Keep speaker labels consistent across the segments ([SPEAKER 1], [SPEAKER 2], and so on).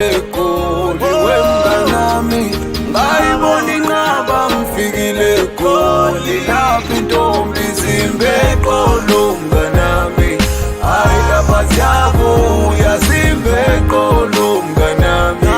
[SPEAKER 1] Egoli wemnganami ngayibona inqaba ngifikile egoli lapho intombi zimbe eqolo mnganami hayi lapha ziyabuya zimbe eqolo mnganami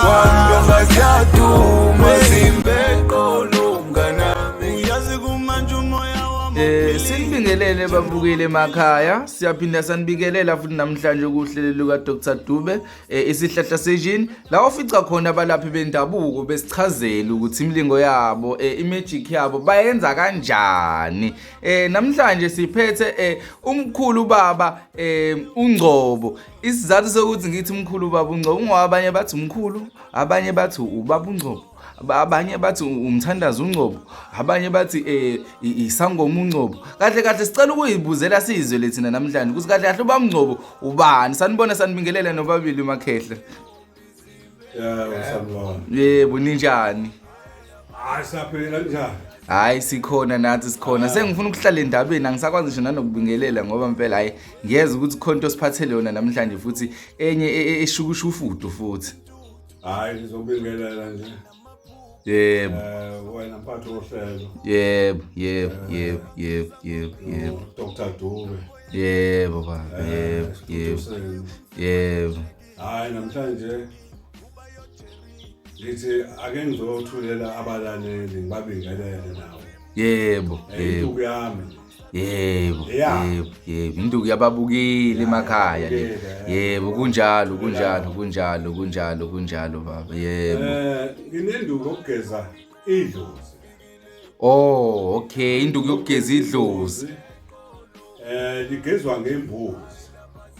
[SPEAKER 1] kwandonga ziyaduma zimbe eqolo mnganami uyazi kumanje umoya wami
[SPEAKER 2] Sinibingelele babukeli emakhaya siyaphinda sanibikelela futhi namhlanje kuhlelo luka Dr Dube isihlahla sejini la ofica khona abalaphi bendabuko besichazela ukuthi imilingo yabo imagic yabo bayenza kanjani. Namhlanje siphethe umkhulu baba uNgcobo. Isizathu sokuthi ngithi umkhulu baba uNgcobo ngoba abanye bathi umkhulu, abanye bathi ubaba uNgcobo, abanye bathi umthandazo uNgcobo, abanye bathi isangoma uNgcobo. Kahle kahle sicela ukuyibuzela sizwe lethina namhlanje ukuthi kahle kahle ubaba uNgcobo ubani. Sanibona, sanibingelela nobabili makhehla.
[SPEAKER 3] Yebo, sanibona.
[SPEAKER 2] Yebo, ninjani?
[SPEAKER 3] Hayi, siyaphila, njani?
[SPEAKER 2] Hayi, sikhona nathi, sikhona. Sengifuna ukuhlala endabeni, angisakwazi ngisho nanokubingelela ngoba impela hayi ngiyeza ukuthi khona into osiphathele yona namhlanje futhi enye eshukushufudu futhi.
[SPEAKER 3] Hayi, ngizobingelela nje.
[SPEAKER 2] Yebo.
[SPEAKER 3] Wena mphathi wohlelo.
[SPEAKER 2] Yebo, yebo, yebo, yebo, yebo, yebo.
[SPEAKER 3] Dr Dube.
[SPEAKER 2] Yebo baba, yebo, yebo. Yebo.
[SPEAKER 3] Hayi, namhlanje ngithi ake ngizothulela abalaleli ngibabingelele nawo.
[SPEAKER 2] Yebo, yebo.
[SPEAKER 3] Induku yami.
[SPEAKER 2] Yebo, yebo, yebo. Induku yababukeli emakhaya le. Yebo, kunjalo, kunjalo, kunjalo, kunjalo, kunjalo baba. Yebo.
[SPEAKER 3] Nginenduku yokugeza idlozi.
[SPEAKER 2] Oh, okay, induku yokugeza idlozi.
[SPEAKER 3] Ligezwa ngembuzi.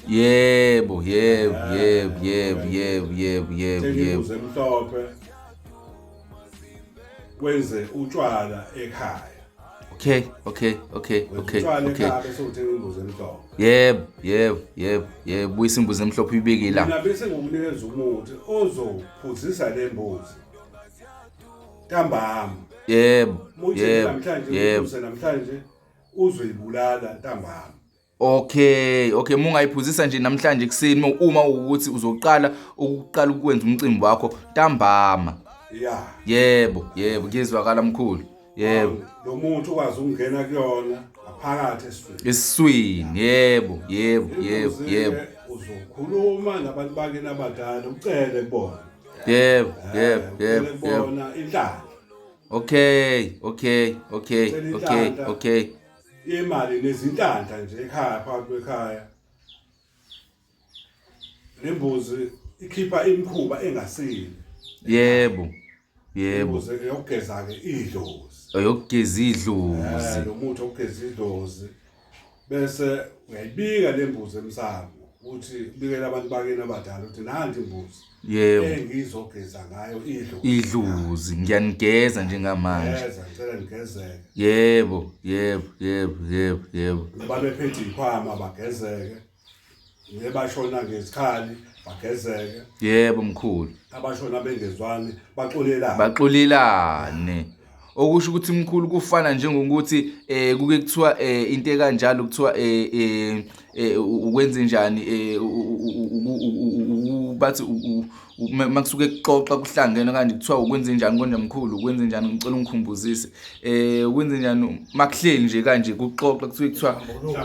[SPEAKER 2] Yebo, yebo, yebo, yebo, yebo, yebo, yebo, yebo.
[SPEAKER 3] Imbuzi emhlophe. Wenze utshwala ekhaya.
[SPEAKER 2] Okay, okay, okay, okay,
[SPEAKER 3] Utshwala
[SPEAKER 2] okay.
[SPEAKER 3] ekhaya bese uthenga imbuzi emhlophe.
[SPEAKER 2] Yebo, yebo, yebo, yebo, buyisa imbuzi emhlophe uyibeke la.
[SPEAKER 3] Mina bese ngokunikeza umuthi ozophuzisa le mbuzi ntambama.
[SPEAKER 2] Yebo,
[SPEAKER 3] Muthi
[SPEAKER 2] yebo,
[SPEAKER 3] namhlanje
[SPEAKER 2] yebo.
[SPEAKER 3] uphuze namhlanje uzoyibulala ntambama.
[SPEAKER 2] Okay, okay, mungayiphuzisa nje namhlanje kuseni uma ukuthi uzoqala ukuqala ukwenza umcimbi wakho ntambama.
[SPEAKER 3] Yeah.
[SPEAKER 2] Yebo, yebo, kuyezwakala mkhulu. Yebo.
[SPEAKER 3] Lo muntu ukwazi ukungena kuyona ngaphakathi esiswini.
[SPEAKER 2] Esiswini, yebo, yebo, yebo, yebo.
[SPEAKER 3] Uzokhuluma nabantu bakini abadala ucele kubona.
[SPEAKER 2] Yebo, yebo, yebo, yebo.
[SPEAKER 3] Kubona inhlanhla.
[SPEAKER 2] Okay, okay, okay, okay, okay.
[SPEAKER 3] Imali nezinhlanhla nje ekhaya phakathi kwekhaya. Lembuzi ikhipha imikhuba engasile.
[SPEAKER 2] Yebo. Yebo.
[SPEAKER 3] Imbuzi eyokugeza ke idlozi.
[SPEAKER 2] Eyokugeza idlozi.
[SPEAKER 3] Lo muthi okugeza idlozi bese uyayibika lembuzi emsamo uthi ubikela abantu bakini abadala uthi nanti imbuzi.
[SPEAKER 2] Yebo.
[SPEAKER 3] Engizogeza ngayo idlozi.
[SPEAKER 2] Idlozi ngiyanigeza njengamanje.
[SPEAKER 3] Geza, ngicela nigezeke.
[SPEAKER 2] Yebo, yebo, yebo, yebo, yebo.
[SPEAKER 3] Babephethe ikhwama bagezeke. Nebashona ngezikhali bagezeke.
[SPEAKER 2] Yebo mkhulu.
[SPEAKER 3] Abashona bengezwani baxolelane.
[SPEAKER 2] Baxolelane. Okusho ukuthi mkhulu kufana njengokuthi kuke kuthiwa into ekanjalo kuthiwa ukwenze njani bathi makusuke kuxoxa kuhlangene kanje kuthiwa ukwenze njani konje mkhulu, ukwenze njani, ngicela ungikhumbuzise. Ukwenze njani makuhleli nje kanje kuxoxa kusuke kuthiwa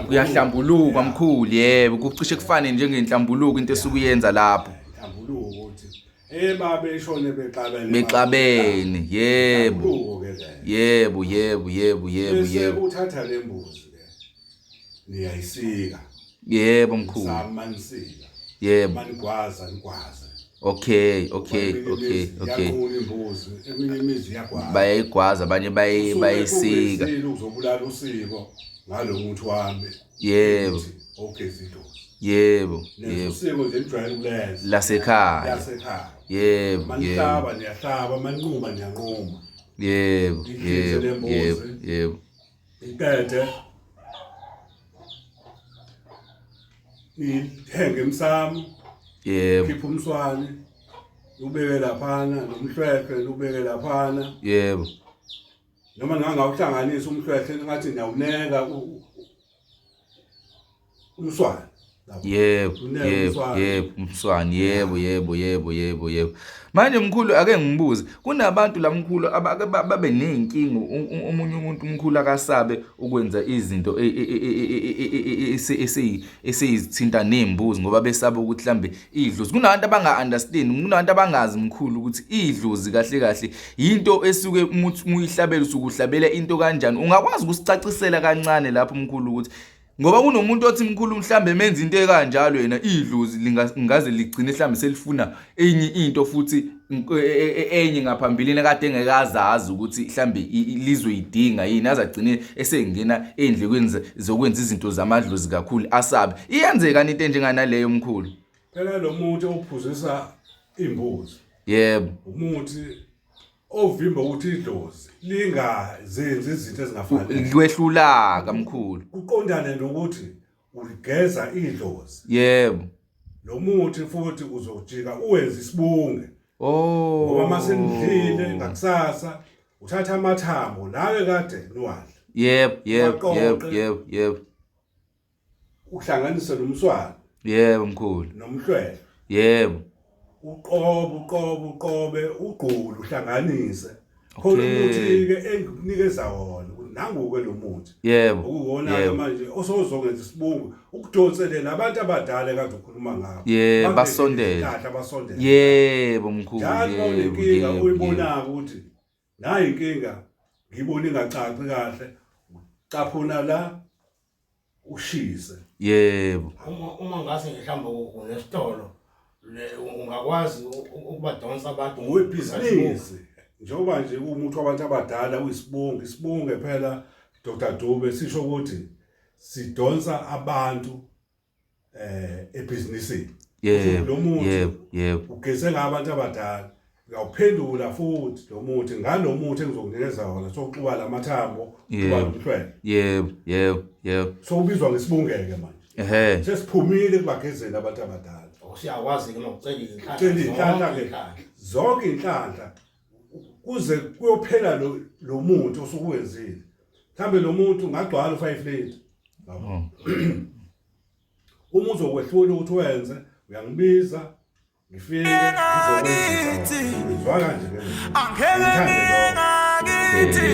[SPEAKER 2] uyahlambuluka mkhulu. Yebo, kucishe kufane njengenhlambuluko into esuke uyenza lapho.
[SPEAKER 3] Inhlambuluko ukuthi babeshone bexabene.
[SPEAKER 2] Bexabene, yebo. Yebo, yebo, yebo, yebo, yebo.
[SPEAKER 3] Uthatha lembuzi ke. Niyayisika.
[SPEAKER 2] Yebo mkhulu.
[SPEAKER 3] Samanisika.
[SPEAKER 2] Yebo.
[SPEAKER 3] Manigwaza nigwaze.
[SPEAKER 2] Okay, okay, okay, okay.
[SPEAKER 3] Iyaqhuna imbuzi, eminye imizi iyagwaza.
[SPEAKER 2] Bayayigwaza abanye bayisika.
[SPEAKER 3] Uzobulala usiko ngalomuthi wami.
[SPEAKER 2] Yebo.
[SPEAKER 3] Ogeza idlozi.
[SPEAKER 2] Yebo, yebo.
[SPEAKER 3] Usiko nje lijwayele ukulenza.
[SPEAKER 2] Lasekhaya.
[SPEAKER 3] Lasekhaya.
[SPEAKER 2] Yebo, yebo.
[SPEAKER 3] Manihlaba niyahlaba, maninquma niyanquma.
[SPEAKER 2] Yebo, yebo, yebo, yebo.
[SPEAKER 3] Iqede. Nithenge emsamo.
[SPEAKER 2] Yebo.
[SPEAKER 3] Khipha umswani. Ubeke laphana nomhlwehlwe ubeke laphana.
[SPEAKER 2] Yebo.
[SPEAKER 3] Noma ngangawuhlanganisa umhlwehlwe ngathi ngiyawuneka umswani.
[SPEAKER 2] Yebo, yebo, yebo, umswani, yebo, yebo, yebo, yebo, yebo. Manje mkhulu ake ngibuze, kunabantu la mkhulu abake babe nezinkinga omunye umuntu mkhulu akasabe ukwenza izinto e, e, e, eseyizithinta nezimbuzi ngoba besaba ukuthi mhlambe idlozi. Kunabantu abanga understand, kunabantu abangazi mkhulu ukuthi idlozi kahle kahle yinto esuke umuthi muyihlabela usuke uhlabela into kanjani. Ungakwazi ukusicacisela kancane lapho mkhulu ukuthi ngoba kunomuntu othi mkhulu mhlambe menza into ekanjalo yena idlozi lingaze ligcine mhlambe selifuna enye into futhi e, e, enye ngaphambilini kade engekazazi ukuthi mhlambe lizoyidinga yini azagcine esengena endlekweni zokwenza izinto zamadlozi kakhulu asabe iyenzeka into enjenganaleyo mkhulu.
[SPEAKER 3] Phela lo muntu ophuzisa imbuzi,
[SPEAKER 2] yebo,
[SPEAKER 3] umuthi ovimba ukuthi idlozi lingazenzi izinto ezingafanele.
[SPEAKER 2] Kwehlulaka mkhulu.
[SPEAKER 3] Kuqondane nokuthi uligeza idlozi.
[SPEAKER 2] Yebo.
[SPEAKER 3] Lo muthi futhi uzojika uwenze isibunge.
[SPEAKER 2] Oh.
[SPEAKER 3] Ngoba masenidlile ngakusasa uthatha amathambo lawe kade niwadla.
[SPEAKER 2] Yebo, yebo, yebo, yebo, yebo.
[SPEAKER 3] Uhlanganise nomswani.
[SPEAKER 2] Yebo mkhulu.
[SPEAKER 3] Nomhlwehlwe.
[SPEAKER 2] Yebo.
[SPEAKER 3] Uqobe uqobe uqobe ugqule uhlanganise. Khona umuthi ke engikunikeza wona nangu-ke lo muthi.
[SPEAKER 2] Yebo.
[SPEAKER 3] Okuwona-ke manje osozongenza isibungu ukudonselela abantu abadala kade ukhuluma ngabo.
[SPEAKER 2] Yebo basondele.
[SPEAKER 3] Kahle basondele.
[SPEAKER 2] Yebo mkhulu.
[SPEAKER 3] Njalo unenkinga uyibonaka ukuthi nayi inkinga ngibona ingacaci kahle caphuna la ushise.
[SPEAKER 2] Yebo.
[SPEAKER 4] Uma ngase mhlawumbe unesitolo ungakwazi ukubadonsa abantu
[SPEAKER 3] webhizinisi njengoba nje umuthi wabantu abadala uyisibungu isibunge phela Dr Dube sisho ukuthi sidonsa abantu ebhizinisini.
[SPEAKER 2] Yebo. Lo muthi yebo yebo
[SPEAKER 3] ugeze ngabantu abadala uyawuphendula futhi lo muthi ngalo muthi engizokunikeza wona sokuxuba lamathambo
[SPEAKER 2] kuba nomhlwele. Yebo yebo yebo.
[SPEAKER 3] Sowubizwa ngesibungeke manje.
[SPEAKER 2] Ehhe.
[SPEAKER 3] Sesiphumile kubagezeni abantu abadala.
[SPEAKER 4] Usiyakwazi ke nokucela
[SPEAKER 3] inhlanhla. Cela inhlanhla ke. Zonke inhlanhla kuze kuyophela lo lo muthi osukuwenzile. Mhlambe lo muthi ungagcwala u5 liter. Oh. Uma uzokwehlula ukuthi wenze uyangibiza ngifike ngizokwenzisa ngizwa kanje ke
[SPEAKER 1] angeke ngiye ngakithi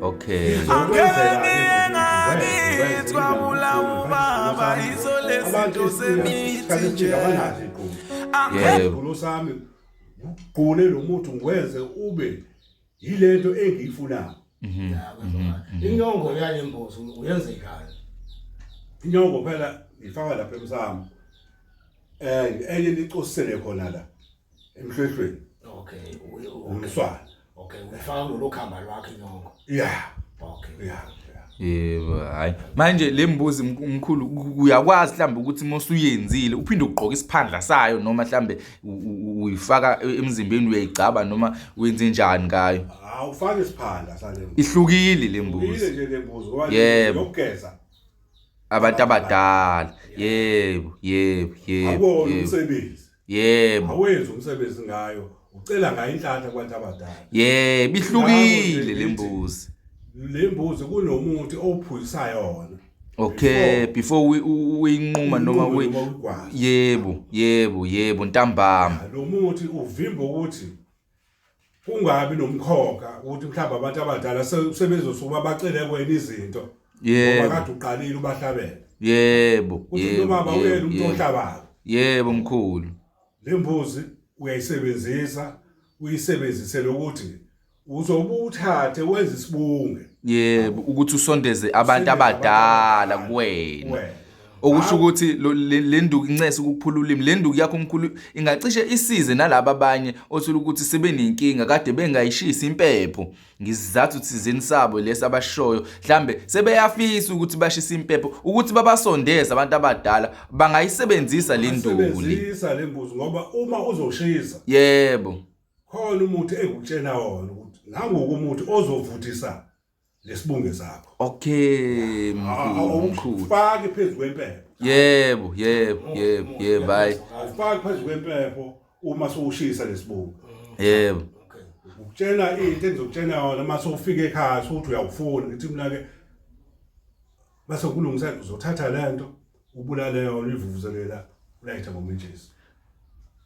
[SPEAKER 2] okay
[SPEAKER 1] angeke ngiye ngakithi kwabulawa ubaba yizo lezinto semithi nje
[SPEAKER 2] yebo
[SPEAKER 3] sami ugqule lo muthi ngwenze ube yilento engiyifunayo.
[SPEAKER 2] Mhm.
[SPEAKER 4] Mhm. Inyongo yale mbuzi uyenze njani?
[SPEAKER 3] Inyongo phela ngifaka lapha emsamo. Enye nicosele khona la emhlwehlweni.
[SPEAKER 4] Okay,
[SPEAKER 3] umswana.
[SPEAKER 4] Okay, uyifaka kulolu khamba lwakhe inyongo.
[SPEAKER 3] Yeah.
[SPEAKER 4] Okay.
[SPEAKER 3] Yeah.
[SPEAKER 2] Yebo, hayi. Manje le mbuzi mkhulu uyakwazi mhlawumbe ukuthi uma usuyenzile uphinde ugqoke isiphandla sayo noma mhlawumbe uyifaka emzimbeni uyayigcaba noma wenze njani ngayo?
[SPEAKER 3] Awufaki isiphandla sale
[SPEAKER 2] mbuzi. Ihlukile le mbuzi.
[SPEAKER 3] Ihlukile nje le mbuzi ngoba yokugeza.
[SPEAKER 2] Abantu abadala. Yebo, yebo, yebo.
[SPEAKER 3] Akuwona umsebenzi.
[SPEAKER 2] Yebo.
[SPEAKER 3] Awenzi umsebenzi ngayo. Ucela ngayo inhlanhla kubantu abadala.
[SPEAKER 2] Yebo, ihlukile le mbuzi.
[SPEAKER 3] Le mbuzi kunomuthi owuphuzisa yona.
[SPEAKER 2] Okay, before uyinquma noma uyi Yebo, yebo, yebo, ntambama.
[SPEAKER 3] Lo muthi uvimba ukuthi kungabi nomkhokha ukuthi mhlawumbe abantu abadala sebezosuka bacele kwena izinto.
[SPEAKER 2] Yebo.
[SPEAKER 3] Ngoba kade uqalile ubahlabela.
[SPEAKER 2] Yebo.
[SPEAKER 3] Uthi noma uyena umuntu ohlabayo.
[SPEAKER 2] Yebo mkhulu.
[SPEAKER 3] Le mbuzi uyayisebenzisa uyisebenzisele ukuthi uzobuthathe wenze isibunge.
[SPEAKER 2] Yebo, ukuthi usondeze abantu abadala kuwena. Okusho ukuthi le nduku incese ukuphula ulimi le nduku yakho mkhulu ingacishe isize nalaba abanye othola ukuthi sebenenkinga kade bengayishisi impepho ngisizathu thizeni sabo lesi abashoyo mhlambe sebeyafisa ukuthi bashise impepho ukuthi babasondeze abantu abadala bangayisebenzisa le nduku le
[SPEAKER 3] sebenzisa le mbuzi ngoba uma uzoshisa
[SPEAKER 2] yebo
[SPEAKER 3] khona umuthi engikutshena wona ukuthi nangoku umuthi ozovuthisa lesibunge sakho.
[SPEAKER 2] Okay mkhulu mkhulu.
[SPEAKER 3] Awufaki phezu kwempepho.
[SPEAKER 2] Yebo yebo yebo yebo hayi.
[SPEAKER 3] Awufaki phezu kwempepho uma sowushisa lesibunge.
[SPEAKER 2] Yebo.
[SPEAKER 3] Ukutshena into engizokutshena yona uma sowufika ekhaya sokuthi uyawufuna ngithi mina ke bese kulungisa uzothatha lento. Ubulale yona ivuvuzelela ulayitha ngomentshisi.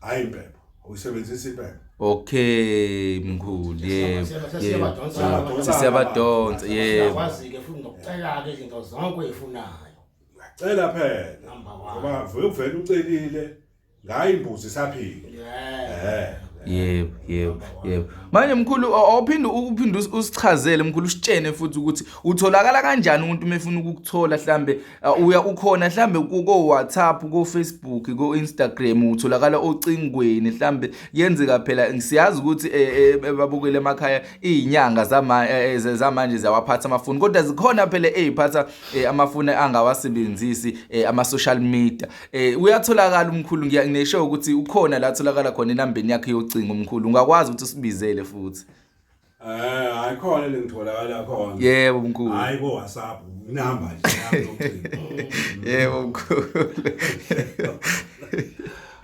[SPEAKER 3] Hayi impepho, awuyisebenzisi impepho.
[SPEAKER 2] Okay mkhulu, yebo.
[SPEAKER 4] Sesiyabadonsa.
[SPEAKER 2] Sesiyabadonsa, yebo.
[SPEAKER 4] Siyakwazi-ke futhi nokucela-ke izinto zonke oyifunayo.
[SPEAKER 3] Uyacela phela.
[SPEAKER 4] Number one.
[SPEAKER 3] Ngoba vele ucelile ngayo imbuzi isaphila.
[SPEAKER 4] Yeah.
[SPEAKER 3] Eh.
[SPEAKER 2] Yebo, yebo, yebo. Manje mkhulu awuphinde uphinde usichazele mkhulu usitshene futhi ukuthi utholakala kanjani umuntu uma efuna ukukuthola mhlambe uya ukhona mhlambe ko WhatsApp, ko Facebook, ko Instagram utholakala ocingweni mhlambe kuyenzeka phela siyazi ukuthi babukele emakhaya izinyanga zamanje ziyawaphatha amafoni kodwa zikhona phela eziphatha amafoni angawasebenzisi ama social media. Uyatholakala umkhulu ngiyanesho ukuthi ukhona la atholakala khona enambeni yakhe yocingo umkhulu ungakwazi ukuthi usibizele futhi.
[SPEAKER 3] Hayi khona lengitholakala khona.
[SPEAKER 2] Yebo mkhulu.
[SPEAKER 3] Hayi ko WhatsApp inamba nje yami yocingo.
[SPEAKER 2] Yebo mkhulu.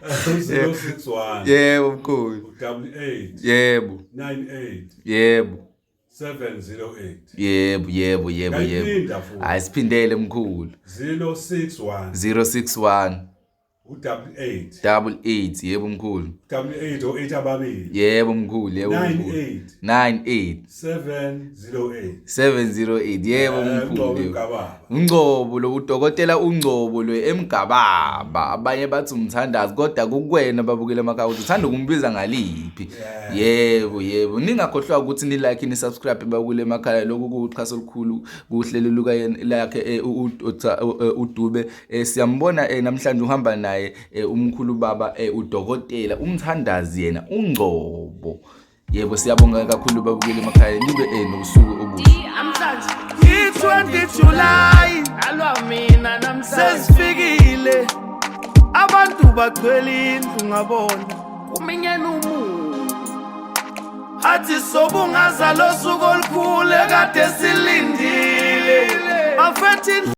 [SPEAKER 3] 061
[SPEAKER 2] Yebo mkhulu.
[SPEAKER 3] 88
[SPEAKER 2] Yebo.
[SPEAKER 3] 98
[SPEAKER 2] Yebo.
[SPEAKER 3] 708.
[SPEAKER 2] Yebo yebo yebo yebo.
[SPEAKER 3] Ngiyayiphinda futhi.
[SPEAKER 2] Hayi siphindele mkhulu.
[SPEAKER 3] 061
[SPEAKER 2] 061
[SPEAKER 3] u88
[SPEAKER 2] 88 yebo mkhulu.
[SPEAKER 3] 88 o 8 ababili
[SPEAKER 2] Yebo mkhulu yebo mkhulu.
[SPEAKER 3] 98
[SPEAKER 2] 98
[SPEAKER 3] 708.
[SPEAKER 2] 708 yebo
[SPEAKER 3] Ngcobo
[SPEAKER 2] mkhulu. Yebo.
[SPEAKER 3] Mgababa.
[SPEAKER 2] Ungcobo lo udokotela Ungcobo lo emgababa abanye bathi umthandazi kodwa kukwena babukele emakhaya ukuthi uthanda ukumbiza ngaliphi. Yebo yebo ningakhohlwa ukuthi ni like ni subscribe babukele emakhaya lokhu kuwuxhaso olukhulu kuhlelo luka lakhe uDr uDube. Siyambona namhlanje uhamba naye umkhulu baba udokotela umthandazi yena Ungcobo. Yebo siyabonga kakhulu babukele emakhaya nibe nosuku obuhle.
[SPEAKER 1] I-20 July
[SPEAKER 5] Alwa mina namhlanje
[SPEAKER 1] sesifikile abantu bagcwele indlu ngabona
[SPEAKER 5] kuminyene umuntu
[SPEAKER 1] athi sobungaza losuku olukhulu ekade silindile.